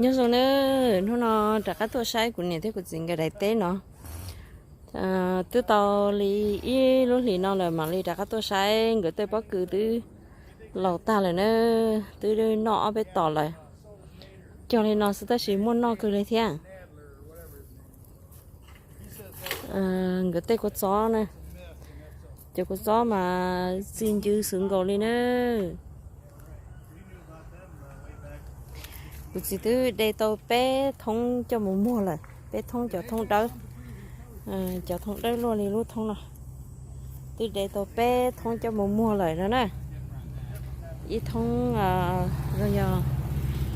Nyob zoo nawb, hnub no rov qab tuaj saib kuv niam thiab kuv txiv nkawd daim teb no. Twb tau li ib lub hlis no lawm mam li rov qab tuaj saib, nkawd tej pob kws twb laus tag lawm na, twb noj ob peb tos lawm. Cog li no xwb tab sis muaj noj kawg li thiab. Nkawd tej kua txob na, cov kua txob mas txi ncw xwv nkaus li na. Kuv txiv twb de tau peb thoob coj mus muag lawm, peb thoob cov thoob dawb, cov thoob dawb luaj li lub thoob no. Twb de tau peb thoob coj mus muag lawm no na. Ib thoob, yog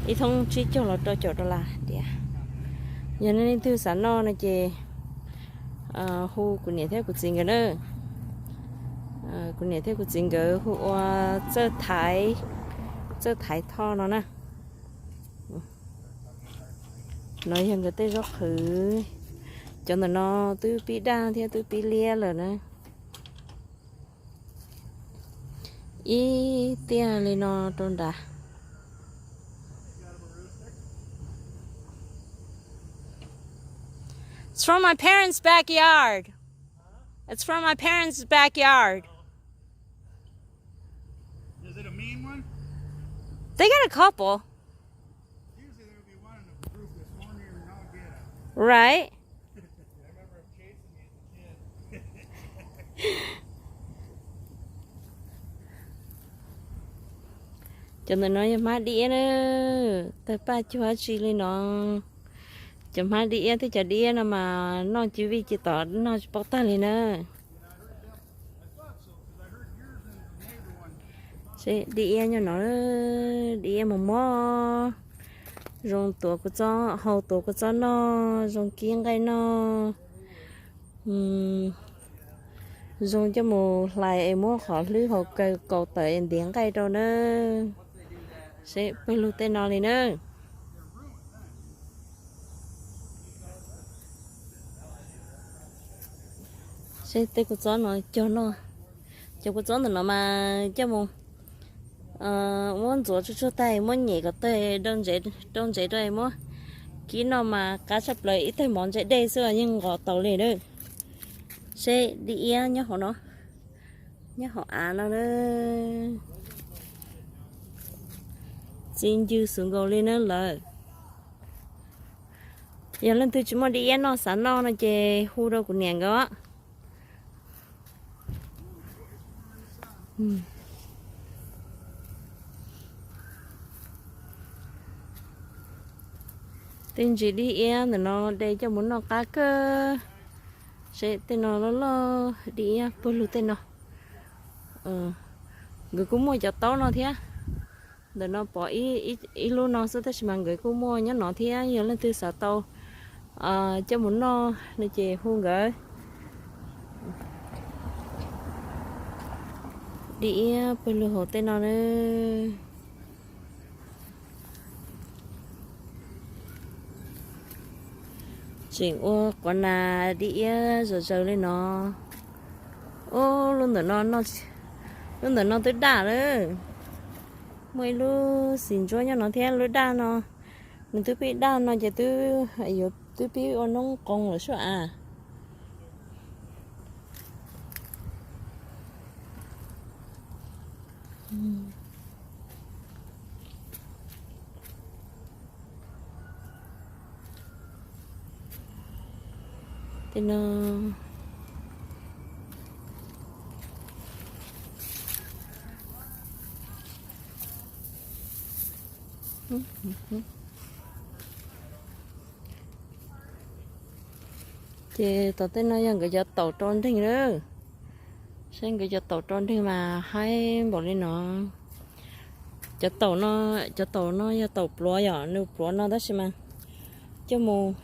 ib thoob tsib caug los rau caum dollar tias. Yog nej leej twg xav noj no ces hu kuv niam thiab kuv txiv nkawd na. Kuv niam thiab kuv txiv nkawd hu ua Txawj Thaiv, Txawj Thaiv Thoj no na. No yog nkawd tej zaub qhwv. Cov ntawm no twb pib daj thiab twb pib liab lawm na. Ib tiaj li no rau nrad. It's from my parents' backyard. It's from my parents' backyard. Is it a mean one? They got a couple. Usually there would be one in a group that's ornery and not get it. Right. I remember him chasing me as a kid. Cov ntawm no yog hmab diab na, tawg paj cuag dab tsi li no. Cov hmab diab thiab cov diab no mas noj cia vij cia tom noj tsis paub tag li na. Seb, diab nyob no, diab mos mos, zoo tuav kua txob, hau tuav kua txob noj, zoo kib nqaij noj, zoo coj mus hlais es muab qhov hlwb hauv kaw kaus tawm es ntiav nqaij rau na. Seb, pawg lug tej no li na. Seb tej kua txob no cog noj. Cov kua txob ntawm no mas coj mus muab ntxuav tsuag tsuag tag, muab nyem kom tawg, rau ntsev rau, muab kib noj mas qab tshaj plaws, ib tawg mov ntse dej xwb los yeej nqos tau li na. Seb, diab iab nyob hauv no, nyob hauv av no na. Txi ncw xwv nkaus li na lawm. Yog leej twg tsis muaj diab iab noj xav noj no ces hu rau kuv niam nkawd. Tej ntsis diab iab ntawm no de coj mus noj qab kawg. Seb tej no loj loj, diab iab pawg lug tej no. Nkawd kuj muaj cov taub no thiab. Ntawm no pom ib lub no xwb tab sis mas nkawd kuj muaj nyob no thiab, yog leej twg xav tau coj mus noj no ces hu nkawd. Diab iab pawg lug hauv tej no na. Tseem ua quav nas diab iab zom zaws li no. Ub, lub ntawm no, lub ntawm no twb daj lawm. Muaj ib lub xim ntsuab nyob no thiab, lub daj no, nws twb pib daj no ces twb yuav twb pib ua noob qoos lawm sub av. Tej no, ces tom tej no yog nkawd cov taum rau nreeg lawm. Saib nkawd cov taum rau nreeg mas haib npaum li no. Cov taum no, cov taum no yog taum pluav, yog nws pluav no tab sis mas coj mus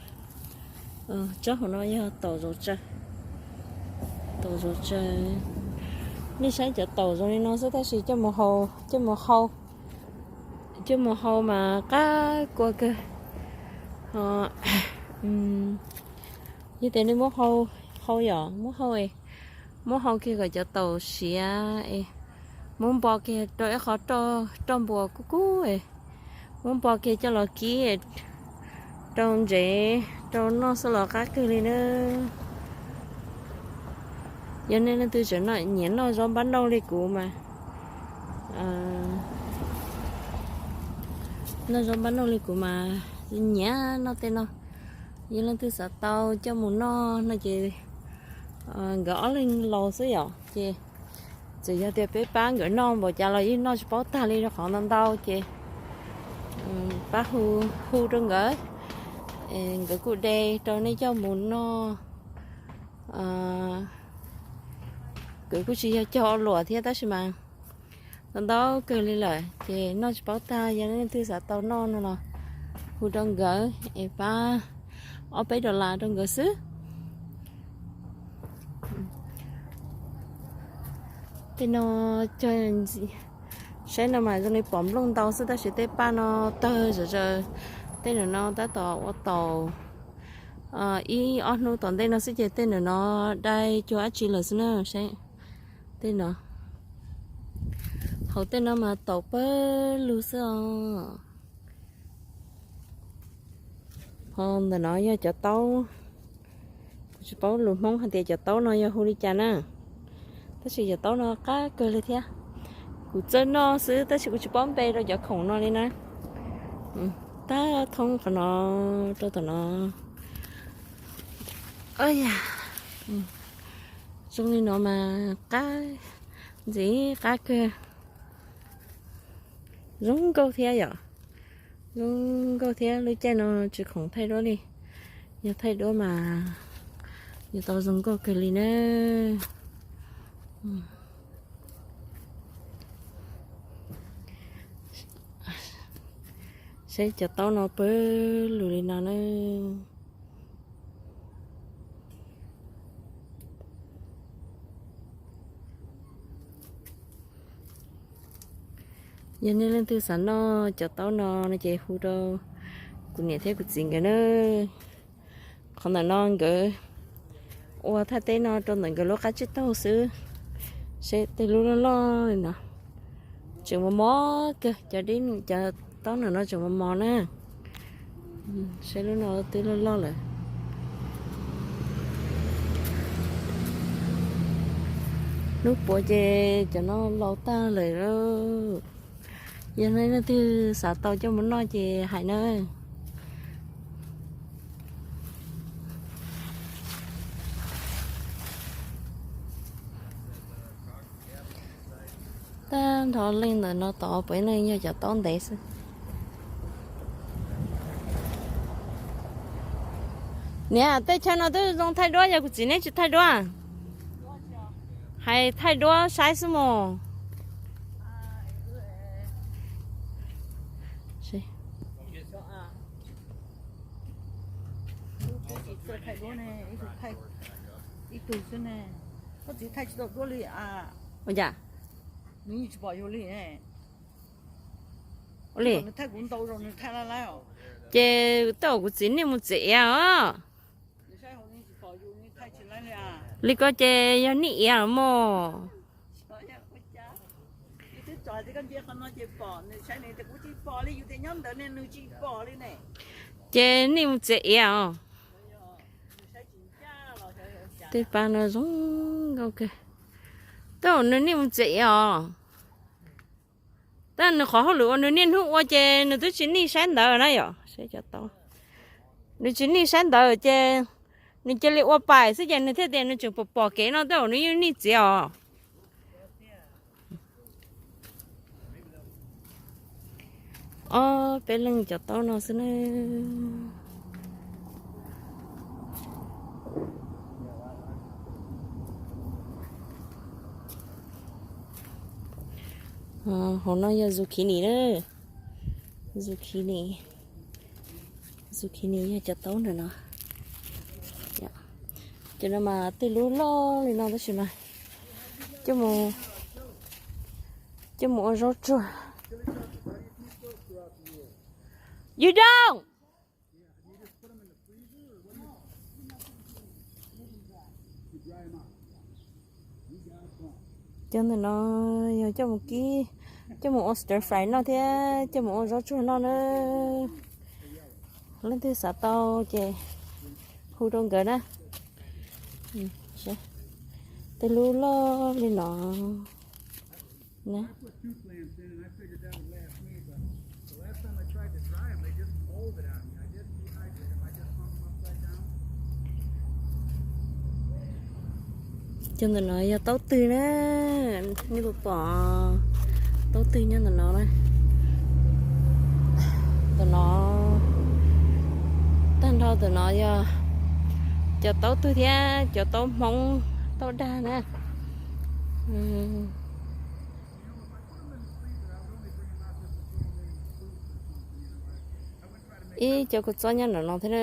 tsob hauv no yog taum zov tsaws. Taum zov tsaws. Nej saib cov taum zoo li no xwb tab sis coj mus hau, coj mus hau, coj mus hau mas qab kua kawg. Yog tias nej muab hau, hau yom, muab hau, muab hau kiag kom cov taum siav, muab npo kiag rau ib qho roj npua kub kub, Muab npo kiag coj los kib rau ntsev rau noj xwb los qab kawg li na. Yog nej leej twg tseem nyiam noj zaub npab nauj li kuv mas, noj zaub npab nauj li kuv mas nyiam noj tej no. Yog leej twg xav tau coj mus noj no ces nkawd ob leeg laus xwb yom, ces txawm yog tias peb pab nkawd noj npaum cas los yeej noj tsis paub tag li rau qhov ntau ntau ces pab hu, hu rau nkawd, nkawd kuj de rau nej coj mus noj. Nkawd kuj tsis yog cog luam thiab tab sis mas ntau ntau kawg li lawm ces noj tsis paub tag. Yog leej twg xav tau noj no los hu rau nkawd es pab ob peb dollar rau nkawd xwb. Tej no cog, saib no mas zoo li pom nplooj ntau xwb tab sis tej paj no tawg zom zaws. Tej no tab tom ua taus ib ob hnub tom ntej no xwb ces tej no dai cuag dab tsi lawm xwb na. Saib tej no, hauv tej no mas taus pawg lug xwb os. Ho ntawm no yog cov taub, kuv tsis paub lus Hmoob hais tias cov taub no yog hu li cas na, tab sis cov taub no qab kawg li thiab. Kuv txawj noj xwb tab sis kuv tsis paub npe rau cov khoom no li na. Tag thoob qhov no rau tom no. Yam zoo li no mas qab, ntxim qab kawg. Zoo nkauj thiab yom, zoo nkauj thiab. Lub caij no tsis khoom thaij duab li, yog thaij duab mas yuav tau zoo nkauj kawg li na. Saib cov taub no pawg lug li no na. Yog nej leej twg xav noj cov taub no no ces hu rau kuv niam thiab kuv txiv nkawd na. Qhov ntawm no nkawd ua thaj teb no rau ntawm nkawd lub qab tsib taug xwb. Saib tej lub loj loj li no, tseem mos mos kawg, cov dib, cov taub ntawm no tseem mos mos na. Saib lub no twb loj loj lawm. Hnub puav ces cov no laus tag lawm. Yog nej leej twg xav tau coj mus noj ces hais na. Tag nrho leej ntawm no tod puav leej yog cov taub ntev xwb. Niam, tej chaw no twb zoo thaij duab, yog kuv txiv neb tsis thaij duab? Hais thaij duab saib xwb mog. Ua cas? Ua li, ces tej zaum kuv txiv nij mus txiav iav os. Li ko ces yog nij iav los mog. Ces nij mus txiav iav os. Tej paj no zoo nkauj kawg. Tej zaum nws nij mus txiav iav os. Tab nws qhov hauj lwm uas nws niaj hnub ua ces nws twb tsis nij saib ntawd na yom. Nws tsis nij saib ntawd ces nws cia li ua pais xwb ces nws thiaj tias nws tseem pom pom kev no tej zaum nws yeej nij txiav os. Ob peb leeg cov taub no xwb na. Hauv no yog zucchini na. Zucchini, zucchini yog cov taub ntawm no. Cov no mas tej lub loj li no tab sis mas coj mus ua zaub tsuag. You don't. Cov ntawm no yog coj mus kib Coj mus ua stir fry noj thiab coj mus ua zaub tsuag noj na. Leej twg xav tau ces hu rau nkawd na. Tej lub loj li no. Cov ntawm no yog taub twg na, nej puas pom taub twg nyob ntawm no na? Ntawm no, tag nrho ntawm no yog cov taub twg thiab cov taub hmoob taub dag na. Ib cov kua txob nyob ntawm no thiab na.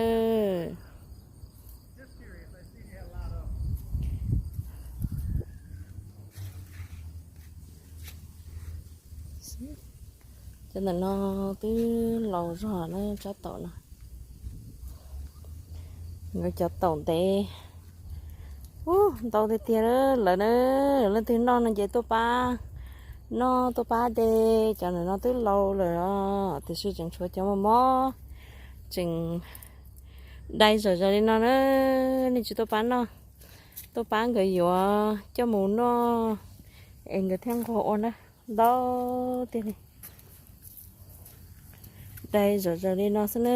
Cov ntawm no twb laus zog na, tsob taum no. Nkawd cov taum ntev, ntau tiag tiag lawm na. Leej twg noj no ces tuaj pab noj tuaj pab de. Cov ntawm no twb laus lawm os, tiam sis tseem tshuav cov mos mos tseem dai zom zaws li no na. Nej tsis tuaj pab noj, tuaj pab nkawd yuav coj mus noj es nkawd thiaj nquag ua na. Ntau tiag li. Dai zom zaws li no xwb na,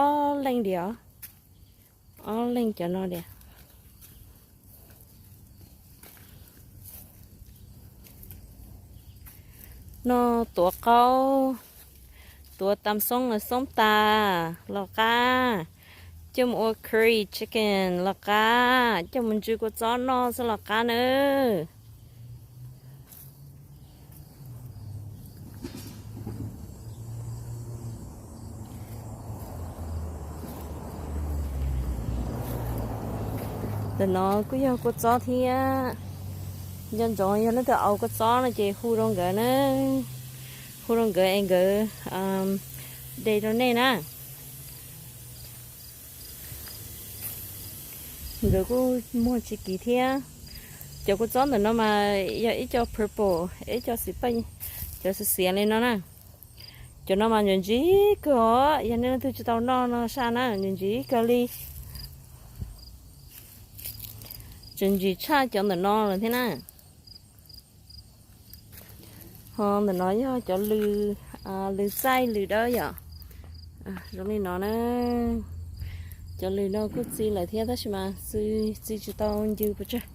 ob leej diam, ob leej cov no diam. Noj tuav qaub, tuav tam xoob los xoob tas los qab, coj mus ua curry chicken los qab, coj mus ntsw kua txob noj xwb los qab nawb. Ntawm no kuj yog kua txob thiab. Nco ntsoov yog leej twg au kua txob no ces hu rau nkawd na, hu rau nkawd es nkawd de rau nej na. Nkawd kuj muag tsis kiv thiab. Cov kua txob ntawm no mas yog ib co purple, ib co xim paj, cov xiav xiav li no na. Cov no mas ntsim ntsim kawg os, yog nej leej twg tsis tau noj no saj na, ntsim ntsim kawg li. Tseem ntsim tshaj cov ntawm no lawm thiab na. Ho ntawm no yog cov lws, lws txaij lws dawb yom. Zoo li no na. Cov lws no kuj txi lawm thiab tab sis mas txi tsis tau ncw pes tsawg.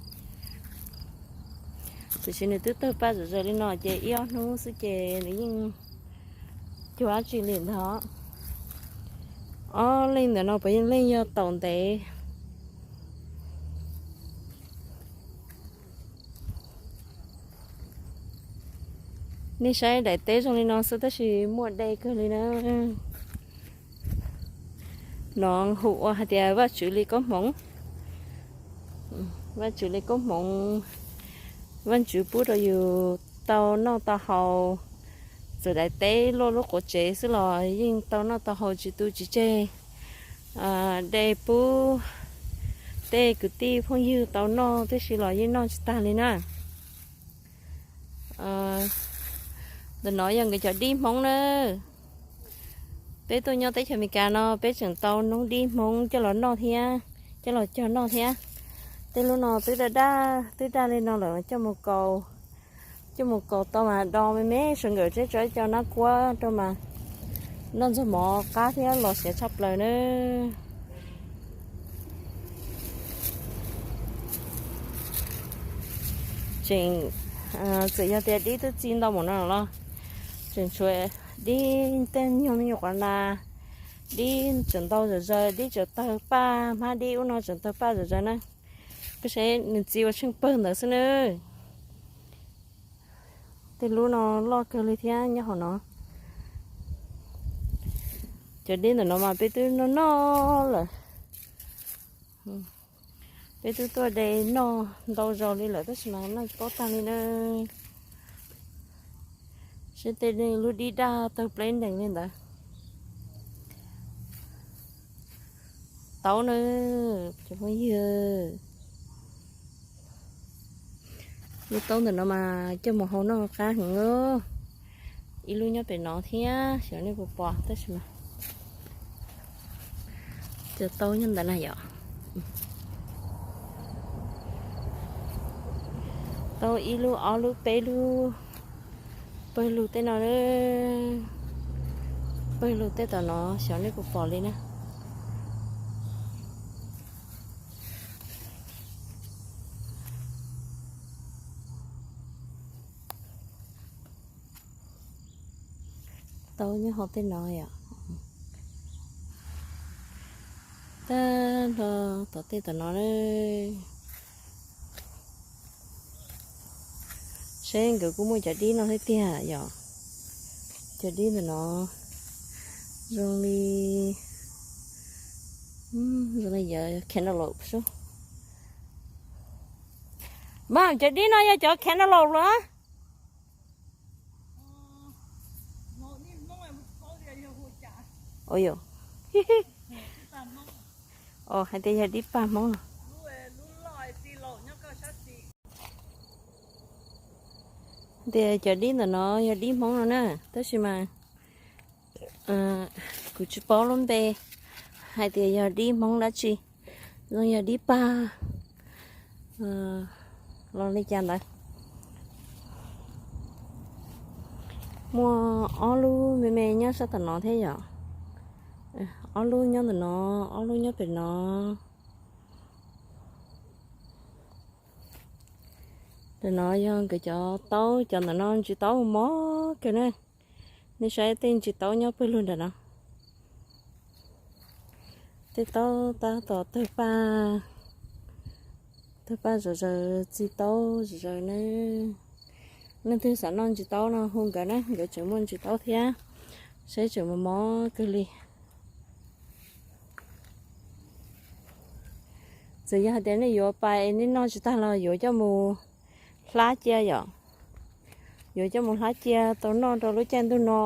Tiam sis nws twb tawg paj zom zaws li no ces ib ob hnub xwb ces nws yeej cuag dab tsi li ntag. Ob leej ntawm no puav leej yog taum ntev. Nej saib daim teb zoo li no xwb tab sis muaj de kawg li na. No hu ua hais tias Vajtswv li koob hmoov. Vajtswv li koob hmoov, Vajtswv pub rau yus tau noj tau haus. Txawm daim teb luaj lub quav tsev xwb los yeej tau noj tau haus tsis tu tsis tseg. De pub tej kwv tij phooj ywg tau noj tib si los yeej noj tsis tag li na. Ntawm no yog nkawd cov dib Hmoob na. Peb tuaj nyob teb chaws Amelikas no peb tseem tau noob dib Hmoob coj los noj thiab, coj los cog noj thiab. Tej lub no twb daj daj, twb daj li no lawm coj mus kaus, coj mus kaus tau mas do me me sawv nkawm tseb tso ib co nab kuab rau mas noj ntxuag mov qab thiab los siav tshaj plaws na. Tseem, txawm yog tias dib twb txi ntau mus no los tseem tshuav dib tej nyuag me nyuam qhuav na, dib tseem ntau zom zaws, dib tseem tawg paj, hmab dib ub no tseem tawg paj zom zaws na. Peb saib nws txi ua tsheej pawg ntawd xwb na. Tej lub no loj kawg li thiab nyob hauv no. Cov dib ntawm no mas peb twb noj noj lawm. Peb twb tuaj de noj ntau zaus li lawm tab sis mas noj tsis paub tag li na. Seb tej lub dib daj tawg pleb ntees li ntawd. Taub na, cov phooj ywg. Lub taub ntawm no mas coj mus hau noj qab heev. Ib lub nyob pem no thiab, xyov nej puas pom tab sis mas cov taub nyob ntawm na yom. Taub ib lub ob lub peb lub, pawg lug tej no, pawg lug tej tom no xyov nej puas pom li na. Taub nyob hauv tej no yom. Tag nrho tom tej tom no na. Seb nkawd kuj muaj cov dib no thiab tiag yom. Cov dib ntawm no zoo li, zoo li yog cantaloupe xwb. Mas cov dib no yog cov cantaloupe los? Ua, hais tias yog dib pag Hmoob. Tias cov dib ntawm no yog dib Hmoob no na, tab sis mas kuv tsis paub lub npe hais tias yog dib Hmoob dab tsi, zoo yog dib pag los li cas ntawd. Muaj ob lub me me nyob sab tom no thiab yom. Ob lub nyob ntawm no, ob lub nyob pem no. Ntawm no yog nkawd cov taub, cov ntawm no ntsis taub mos kawg na. Nej saib tej ntsis taub nyob pawg lug ntawm no. Tej taub tab tom tawg paj, tawg paj zom zaws, txi taub zom zaws na. Leej twg xav noj ntsis taub no hu nkawd na, nkawd tseem muaj ntsis taub thiab. Saib tseem mos mos kawg li. Txawm yog hais tias nej yuav pais nej noj tsis tag los yuav coj mus hlab cia yom. Yuav coj mus hlab cia tau noj rau lub caij ntuj no.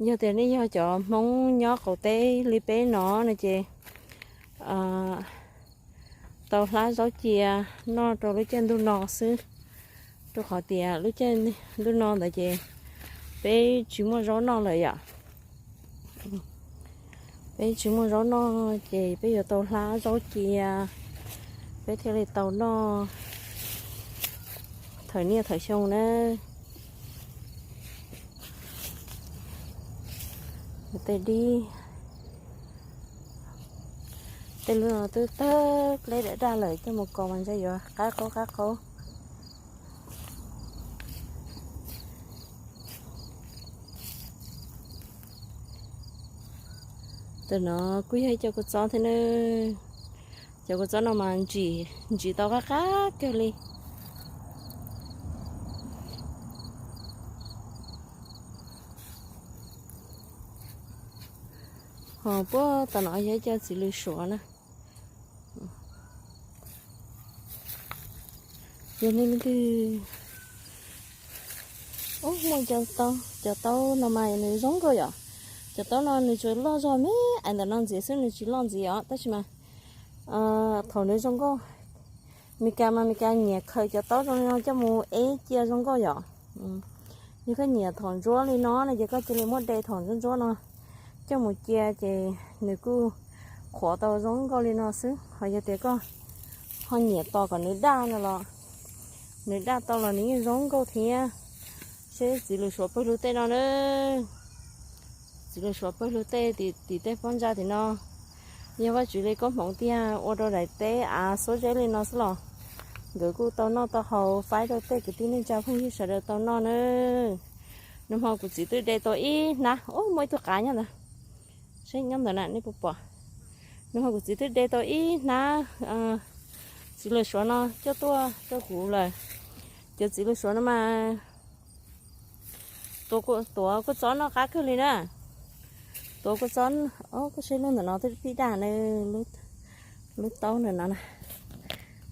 Yog tias nej yog cov Hmoob nyob qaum teb li peb no no ces tau hlab zaub cia noj rau lub caij ntuj no xwb, rau qhov tias lub caij ntuj no ntawd ces peb tsis muaj zaub noj lawm yom. Peb tsis muaj zaub noj ces peb yuav tau hlab zaub cia, peb thiaj li tau noj thawm niaj thawm xyoo na. Tej dib, tej lub no twb tawg pleb daj daj lawm, coj mus kos mas ntshe yuav qab qaub qab qaub. Tam no kuj yog ib co kua txob thiab na. Cov kua txob no mas ntsim, ntsim tau qab qab kawg li. Ho puag tam no yog ib co txiv lws suav na. Yog nej leej twg, ub, muaj cov taub no mas nws zoo nkauj yom. Cov taub no nws tsuas loj zog me ais ntawm no ntxiv xwb, nws tsis loj ntxiv os, tab sis mas thaum nws zoo nkauj, Meskas mas Meskas nyiam khaws cov taub zoo li no coj mus eb cia zoo nkauj yom. Yog koj nyiam thaum ntsuab li no no ces koj cia li muab de thaum ntsuab ntsuab no coj mus cia ces nws kuj qhuav tau zoo nkauj li no xwb. Ho yog tias koj ho nyiam tos kom nws daj no los, nws daj tau los nws yeej zoo nkauj thiab. Seb txiv lws suav pawg lug tej no na. Txiv lws suav pawg lug tej tim tej pob ntsa tim no, yog Vajtswv li koob hmoov tiag ua rau daim teb av xuab zeb li no xwb los nkawd kuj tau noj tau haus faib rau tej kwv tij neej tsa phooj ywg sawv daws tau noj na. Nag hmo kuv txiv twb de tau ib hnab, ub, muaj ib tug qav nyob ntawd, seb nyob ntawd na nej puas pom. Nag hmo kuv txiv twb de tau ib hnab txiv lws suav no coj tuaj rau kuv lawm. Cov txiv lws suav no mas tuav kua txob noj qab kawg li na. Tuav kua txob, koj seb lub ntawm no twb pib daj na, lub taub ntawm no na.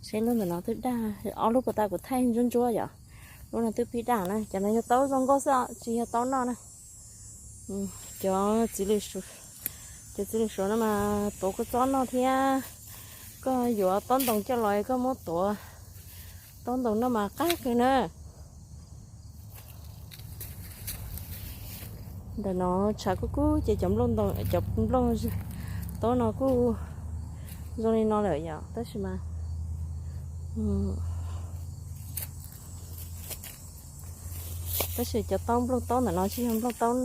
Seb lub ntawm no twb daj, ob lub puag ta kuv thaij ntsuab ntsuab yom. Lub no twb pib daj na, cov no yog taub zoo nkauj xwb tsis yog taub noj na. Cov txiv lws suav, cov txiv lws suav no mas tuav kua txob noj thiab. Koj yuav taub ntoos coj los koj muab tuav taub ntoos noj mas qab kawg na. Ntawm no tshav kub kub ces cov nplooj, cov nplooj taub no kuj zoo li no lawm yom, tab sis mas, tab sis cov taub, nplooj taub ntawm no tsis yog nplooj taub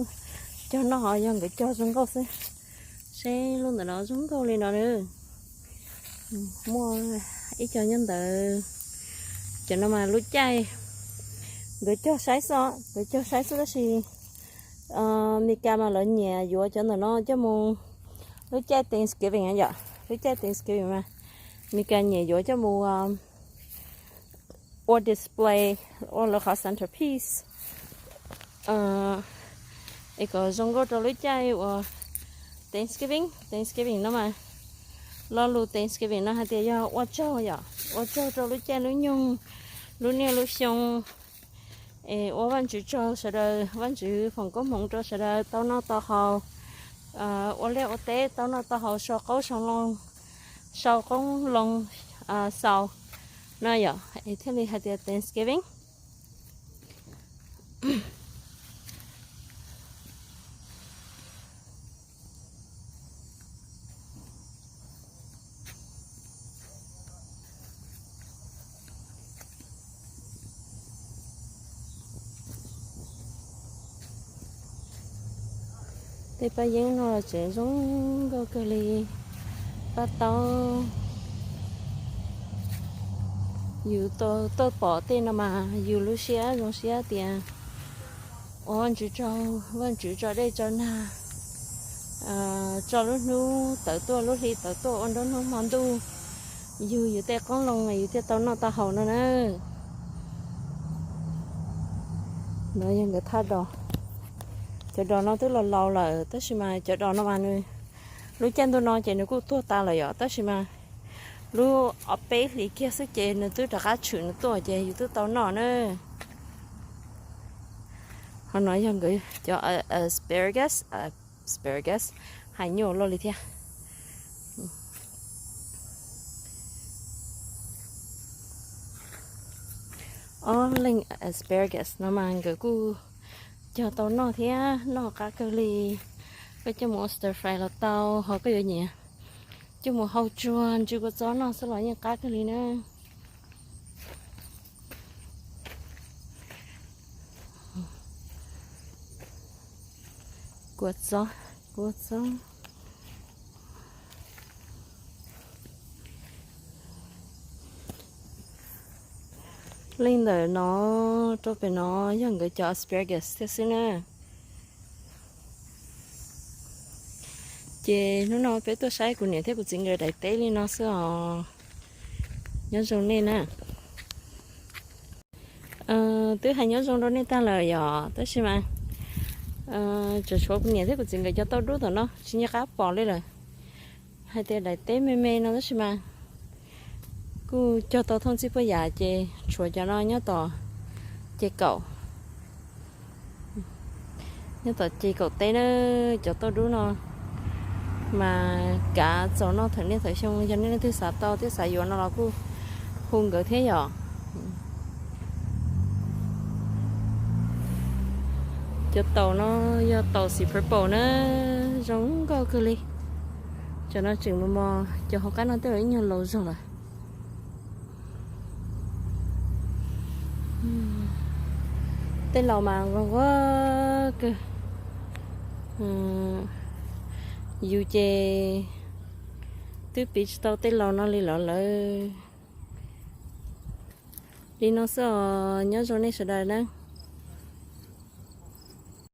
cog noj, ho yog nkawd cog zoo nkauj xwb. Seb lub ntawm no zoo nkauj li no na. Muaj ib co nyob ntawd. Cov no mas lub caij nkawd cog saib xwb, nkawd cog saib xwb tab sis Meskas mas lawv nyiam yuav cov ntawm no coj mus lub caij Thanksgiving yom, lub caij Thanksgiving mas Meskas nyiam yuav coj mus ua display, ua lawv qhov centerpiece, es kom zoo nkauj rau lub caij uas Thanksgiving. Thanksgiving no mas lo lus Thanksgiving no hais tias yog ua tsaug yom, ua tsaug rau lub caij lub nyoog, lub niaj lub xyoo, es ua Vajtswv tsaug sawv daws, Vajtswv foom koob hmoov rau sawv daws tau noj tau haus, ua liaj ua teb tau noj tau haus, sau qoob sau loo, sau qoob loo, xaus no yom, es thiaj li hais tias Thanksgiving. Tej paj yeeb no tseem zoo nkauj kawg li. Paj taub, yus tuaj pom tej no mas yus lub siab zoo siab tias ua Vajtswv tsaug, Vajtswv tso dej tso nag, tso lub hnub tawm tuaj, lub hli tawm tuaj ua nruab hnub hmo ntuj, yug yus tej qoob loo yus thiaj tau noj tau haus no na. No yog nkawd thaj dos. Cov dos no twb laus laus lawm tab sis mas cov dos no mas nws, lub caij ntuj no ces nws kuj tuag tas lawm yom, tab sis mas lub ob peb hlis kiag xwb ces nws twb rov qab tshwm nws tuaj ces yus twb tau noj na. Ho no yog nkawd cov asparagus, asparagus, hais nyuaj luaj li thiab. Ob leeg asparagus no mas nkawd kuj cog tau noj thiab, noj qab kawg li. Koj coj mus ua stir fry los tau, ho koj yuav nyiam coj mus hau tsuag ntsis kua txob noj xwb los yeej qab kawg li na. Kua txob, kua txob. Leej ntawm no rau pem no yog nkawd cov asparagus thiab xwb na. Ces hnub no peb tuaj saib kuv niam thiab kuv txiv nkawd daim teb li no xwb os. Nyob zoo nej na. Twb hais nyob zoo rau nej tag lawm yom, tab sis mas tseem tshuav kuv niam thiab kuv txiv nkawd cov tauj dub tom no tsis nco qab pom li lawm. Hais tias daim teb me me no tab sis mas kuj cog tau thooj txij puag yam ces tshuav cov no nyob tom ces kaum, nyob tom ces kaum teb na. Cov tauj dub no mas kav txaus noj thaum niaj thaum xyoo, yog nej leej twg xav tau thiab xav yuav no los kuj hu nkawd thiab yom. Cov taum no yog taum xim purple na, zoo nkauj kawg li. Cov no tseem mos mos, cov hauv qab no tej zaum ib nyuag laus zog lawm. Tej laus mas nquag nquag kawg. Yus ces twb piv tsis tau tej laus no li los lawm. Li no xwb os, nyob zoo nej sawv daws na.